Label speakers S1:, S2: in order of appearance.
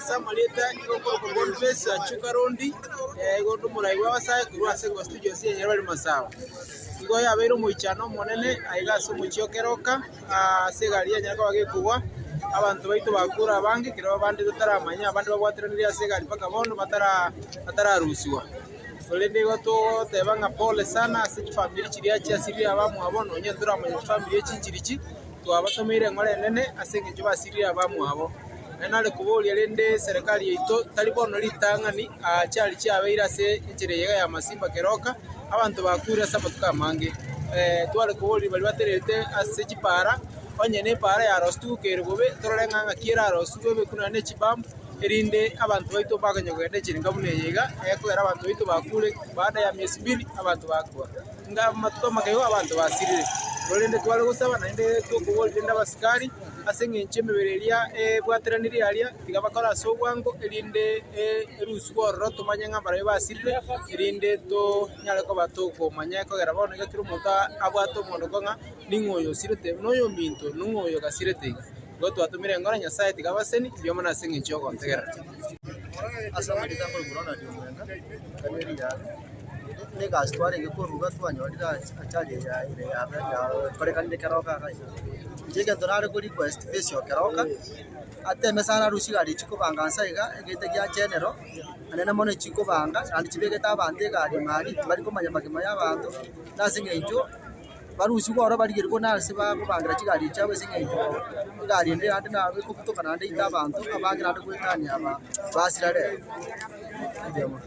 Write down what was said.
S1: Ase amarieta nigo okorokwa Boniface Achuka Rondi, igo onde omorai bw'abasae korwa ase econstituency ya Nyarwari Masawa. Igo yabeire omoichano omonene aiga ase omochie o Keroka, ase egari yanyare koba gekogwa, abanto baito bakure abange, ekero abande totaramanya, abande babwateraneire ase egari mpaka bono batara batararusiwa. Korende igo togoteba ng'a pole sana ase chifamiri chiria chiasirire abamwabo, nonye ntoramanya chifamiri echi nchirichi, Twabatomeire eng'ora enene ase engencho basirire abamwabo. Naende nare koboria rende eserekari yaito tari bono ritang'ani chiari chiabeire ase enchera eye iga ya Masimba Keroka, abanto bakure ase amatuko amange. Tware koboria baria batererete ase chipara, onye ne epara yarositigwe kere bobe, torore ng'a ng'aki erarosiwe ebekwe nonya ne chibump, erinde abanto baito mbakonyara kogenda enchera enga buna eye iga, ekogera abanto baito bakure baada ya miezi mbili abanto bakwa. Inga amatuko amakaigo abanto basirire. Korende tware gosaba naende tokoboria rende abasikari ase engencho emebere eria ebwateranirie aria, tiga bakore ase obwango erinde erusigwe ororo tomanye ng'a mbarabwo basirire, erinde tonyare koba tokomanya ekogera bono iga kera omonto abwate omondoko ng'a ning'o oyo osirete, noyominto ning'o oyo gasirete iga. Igo twatomire engoro Nyasae tiga abaseni, mbuya mono ase engencho y'ogontegerera.
S2: Ase amarieta nkorokwa Ronald Omwenga, ekero riaye, ne egasi twarenge koruga twanyorire ajali eye ere yakorekanire keroka iga iga. Inche egento nare ko request base o keroka, ateme sana arusie chigari echi chikobanga nse iga, egete gia general, naende mono echikobanga naende chibegete abanto egari ime aria, tibari komanya magima ya abanto, na ase eng'encho barusigwe ororo barigerigwe buna ase bakobangera chigari chiabo ase eng'encho egari ende naende nabo ekobutoka naende eite abanto, abange naende goetania aba basira rero. Mbuya mono.